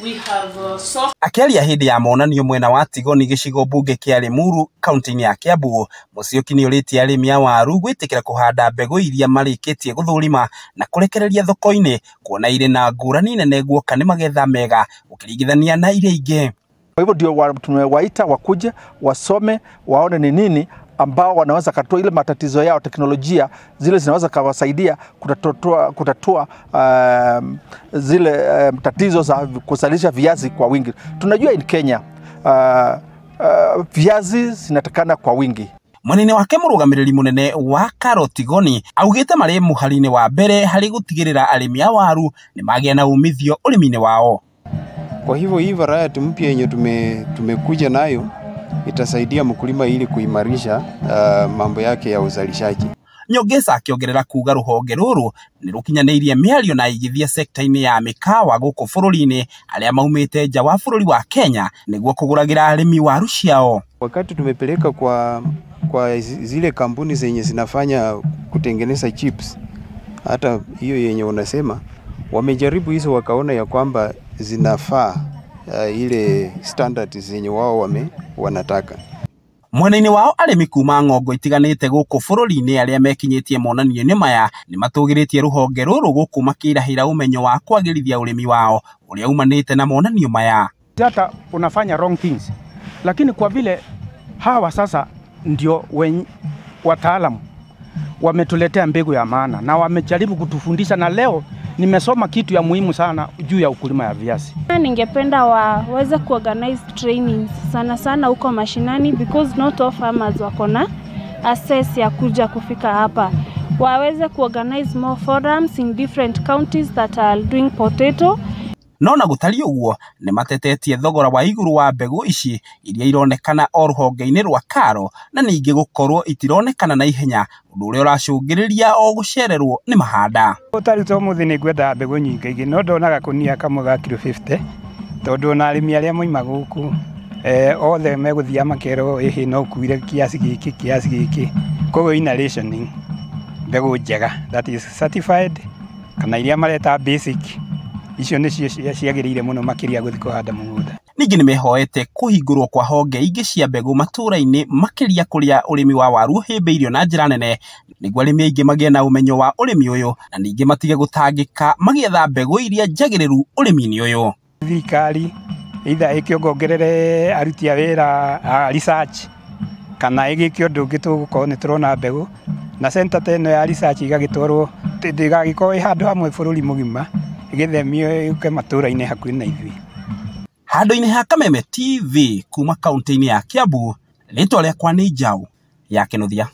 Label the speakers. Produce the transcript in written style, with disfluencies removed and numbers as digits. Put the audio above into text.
Speaker 1: We have soft
Speaker 2: Akĩaria hĩndĩ ya monanio mwena wa Tigoni gĩcigo mbunge kĩa Limuru kaunti-inĩ ya Kiambu, Musyoki nĩorĩtie arĩmi a waru gwĩtĩkĩra kũhanda mbegũ iria marĩkĩtie gũthũrima na kũrekereria thoko-inĩ kuona irĩ na ngũrani nene guoka nĩ magetha mega ũkĩringithania na iria ingĩ.
Speaker 3: Kwa hivyo ndio tumewaita wakuje wasome, waone ni nini ambao wanaweza kutatua ile matatizo yao, teknolojia zile zinaweza kawasaidia kutatua zile tatizo za kuzalisha viazi kwa wingi. Tunajua in Kenya viazi zinatakana kwa wingi.
Speaker 2: Mwena-inĩ wake mũrũgamĩrĩri mũnene wa Karo Tigoni augĩte marĩ mũhari-inĩ wa mbere harĩ gũtigĩrĩra arĩmi a waru nĩ magĩa na umithio ũrĩmi-inĩ wao.
Speaker 4: Kwa hivyo hii variety mpya yenye tumekuja nayo itasaidia mkulima ili kuimarisha mambo yake ya uzalishaji.
Speaker 2: Nyongesa akĩongerera kuga rũhonge rũrũ nĩ rũkinyanĩirie mĩario na aigithia sekta-inĩ ya mĩkawa gũkũ bũrũri-inĩ arĩa maumĩte nja wa bũrũri wa Kenya nĩguo kũgũragĩra arĩmi waru ciao.
Speaker 4: Wakati tumepeleka kwa zile kampuni zenye zinafanya kutengeneza chips, hata hiyo yenye unasema wamejaribu hizo, wakaona ya kwamba zinafaa ile standard zenye wao wanataka.
Speaker 2: Mwena-inĩ wao arĩmi kuma ng'ongo itiganĩte gũkũ bũrũri-inĩ arĩa mekinyĩtie monanio-inĩ maya nĩ matũgĩrĩtie rũhonge rũrũ gũkũ makĩirahĩra ũmenyo wa kwagĩrithia ũrĩmi wao ũrĩa umanĩte na monanio maya.
Speaker 5: Hata unafanya wrong things, lakini kwa vile hawa sasa ndio wataalamu wametuletea mbegu ya maana na wamejaribu kutufundisha, na leo nimesoma kitu ya muhimu sana juu ya ukulima ya viazi.
Speaker 6: Ningependa waweze kuorganize trainings sana sana huko mashinani because not all farmers wako na access ya kuja kufika hapa. Waweze kuorganize more forums in different counties that are doing potato.
Speaker 2: No na gũtariĩ ũguo nĩ matetetie thogora wa igũrũ wa mbegũ ici iria ironekana o rũhonge-inĩ rwa Karo na ningĩ gũkorwo itironekana na ihenya ũndũ ũrĩa ũracũngĩrĩria o gũcererwo nĩ mahanda.
Speaker 7: Ta rĩu ta ũmũthĩ nĩ ngwendaga mbegũ nyingĩ no ndonaga kũnia kamwe ga kiro 50 tondũ ona arĩmi arĩa moima gũkũ othe megũthiaga makerwo ĩhĩ no ũkuire kiasi gĩkĩ kiasi gĩkĩ, koguo ina rationing mbegũ njega, that is certified, kana iria mareta basic, icio nĩcio ciagĩrĩire mũno makĩria gũthiĩ kũhanda mũgũnda.
Speaker 2: Ningĩ nĩmehoete kũhingũrwo kwa honge ingĩ cia mbegũ matũra-inĩ makĩria kũrĩa ũrĩmi wa waru ũhĩmbĩirio na njĩra nene nĩguo arĩmi aingĩ magĩe na ũmenyo wa ũrĩmi ũyũ na ningĩ matige gũtangĩka magĩetha mbegũ iria njagĩrĩru ũrĩmi-inĩ ũyũ.
Speaker 7: Thirikari either ĩkĩongongerere aruti a wĩra a research kana ĩgĩke ũndũ ũngĩ tũgũkorwo nĩ tũrona mbegũ na center ta ĩno ya research ĩgagĩtwarwo ndĩgagĩkorwo ĩ handũ hamwe bũrũri mũgima, ĩgĩthemio yũke matũra-inĩ hakuhĩ na ithuĩ.
Speaker 2: Handũ-inĩ ha Kameme TV kuma kaunti-inĩ ya Kiambu, rĩtwa rĩakwa nĩ Njaũ ya Kĩnuthia.